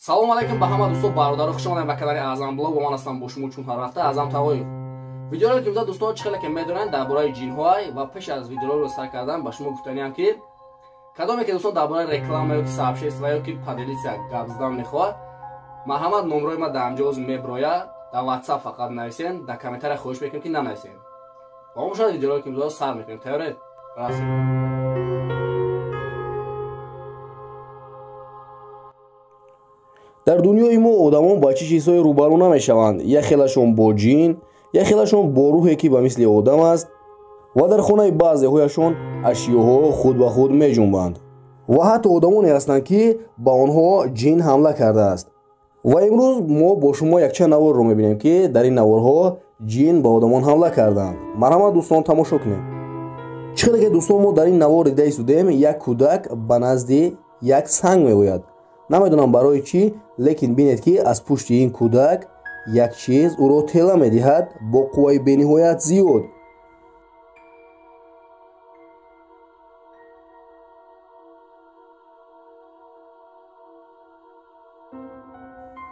Салом алейкум ба ҳама дӯстон, бародаро, хуш омадед ба канали Аъзам Блог. Бо ман ҳастам бо шумо чун ҳар вақта Аъзам Тағоев. Видеоро ки имрӯз дӯстон чӣ хеле ки медонанд дар бораи ҷинҳо ва пеш аз видеоро сар кардан ба шумо гуфтаниам ки кадоме ки дӯстон дар бораи реклама ё ки сообщество ё ки поделиться гап задан мехоҳад, марҳамат номрои ма дар ҳамҷоз меброяд, дар WhatsApp фақат нависен, дар комментария хоҳиш мекунем ки нанависен. Ва мо шояд видеоро ки имрӯз сар мекунем. Тайёред? Рафтем. Дар дунёи мо одамон ба чӣ чизҳое рӯбарӯ намешаванд. Як хелашон бо ҷин, як хелашон бо рӯҳе ки ба мисли одам аст ва дар хонаи баъзеҳояшон ашёҳо худ ба худ меҷунбанд. Ва ҳатто одамоне ҳастанд ки ба онҳо ҷин ҳамла кардааст. Ва имрӯз мо бо шумо якчанд наворро мебинем ки дар ин наворҳо ҷин ба одамон ҳамла карданд. Марҳамат дӯстон, тамошо кунем. Чӣ хеле ки дӯстон мо дар ин навор дида истодем, як кӯдак ба назди як санг меояд. Намедонам барои чӣ, лекин бинед ки аз пушти ин кӯдак як чиз ӯро тела медиҳад бо қувваи бениҳоят зиёд.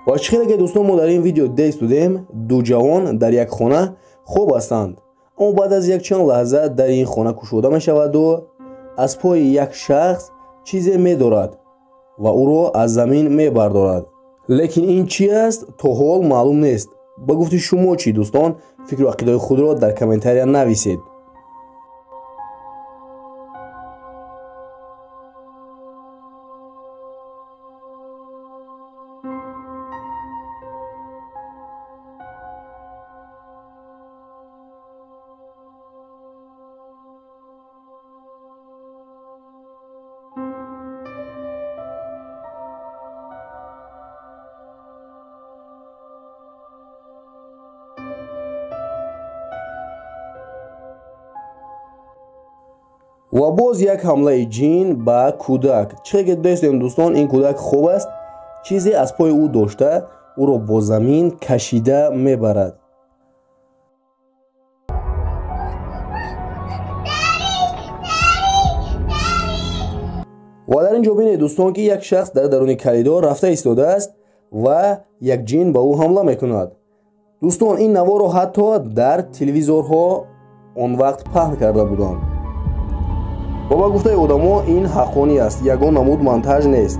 Ва чӣ хеле ки дӯстон мо дар ин видео дида истодем, ду ҷавон дар як хона хоб ҳастанд. Аммо баъд аз якчанд лаҳза дар ин хона кушода мешаваду аз пои як шахс чизе медорад ва ӯро аз замин мебардорад. Лекин ин чӣ аст, то ҳол маълум нест. Ба гуфти шумо чӣ дӯстон? Фикру ақидаҳои худро дар комментария нависед. Ва боз як ҳамлаи ҷин ба кӯдак. Чӣ ки дидем дӯстон, ин кӯдак хоб аст, чизе аз пои ӯ дошта ӯро бо замин кашида мебарад. Ва дар ин ҷо бинед дӯстон ки як шахс дар даруни коридор рафта истодааст ва як ҷин ба ӯ ҳамла мекунад. Дӯстон, ин наворро ҳатто дар телевизорҳо он вақт паҳн карда буданд. Ва ба гуфтаи одамо ин ҳаққонӣ аст, ягон намуд монтаж нест.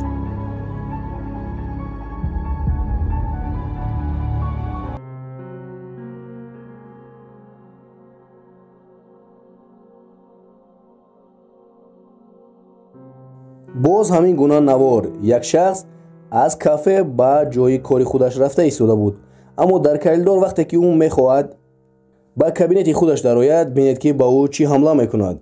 Боз ҳамин гуна навор. Як шахс аз кафе ба ҷои кори худаш рафта истода буд, аммо дар коридор вақте ки ӯ мехоҳад ба кабинети худаш дарояд, бинед ки ба ӯ чӣ ҳамла мекунад.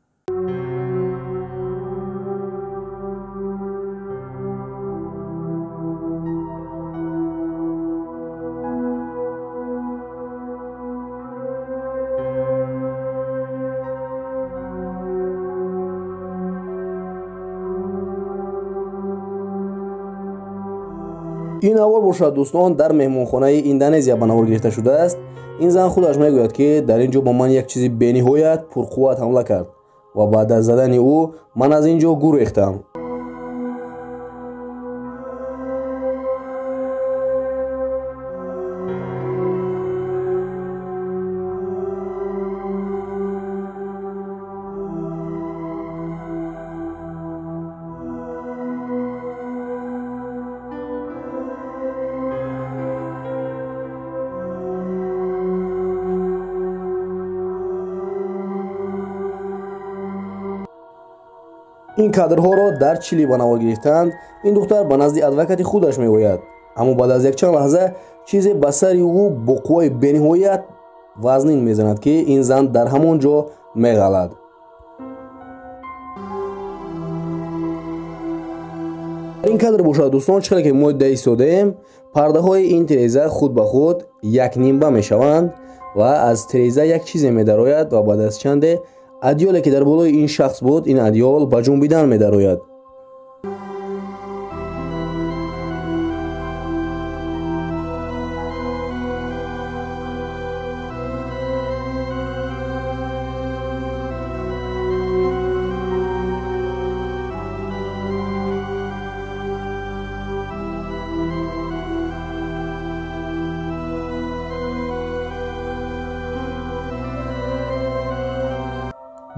Ин навор бошад дӯстон дар меҳмонхонаи Индонезия ба навор гирифта шудааст. Ин зан худаш мегӯяд ки дар ин ҷо ба ман як чизи бениҳоят пурқувват ҳамла кард ва баъд аз задани ӯ ман аз ин ҷо гурехтам. Ин кадрҳоро дар Чили ба навор гирифтаанд. Ин духтар ба назди адвокати худаш меояд, аммо баъд аз якчанд лаҳза чизе ба сари ӯ бо қувваи бениҳоят вазнин мезанад ки ин зан дар ҳамон ҷо меғалад. Ин кадр бошад дӯстон, чӣ хеле ки мо дида истодаем, пардаҳои ин тиреза худ ба худ якнимба мешаванд ва аз тиреза як чизе медарояд ва баъд аз чанде адёле ки дар болои ин шахс буд, ин адёл ба ҷунбидан медарояд.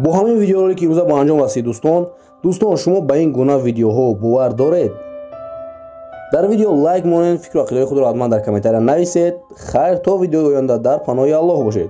Бо ҳамин видеоролики имрӯза ба анҷом расид, дӯстон. Дӯстон, шумо ба ин гуна видеоҳо бовар доред? Дар видео лайк монед, фикру ақидаҳои худро ҳатман дар комментария нависед. Хайр, то видеои оянда дар паноҳи Аллоҳ бошед.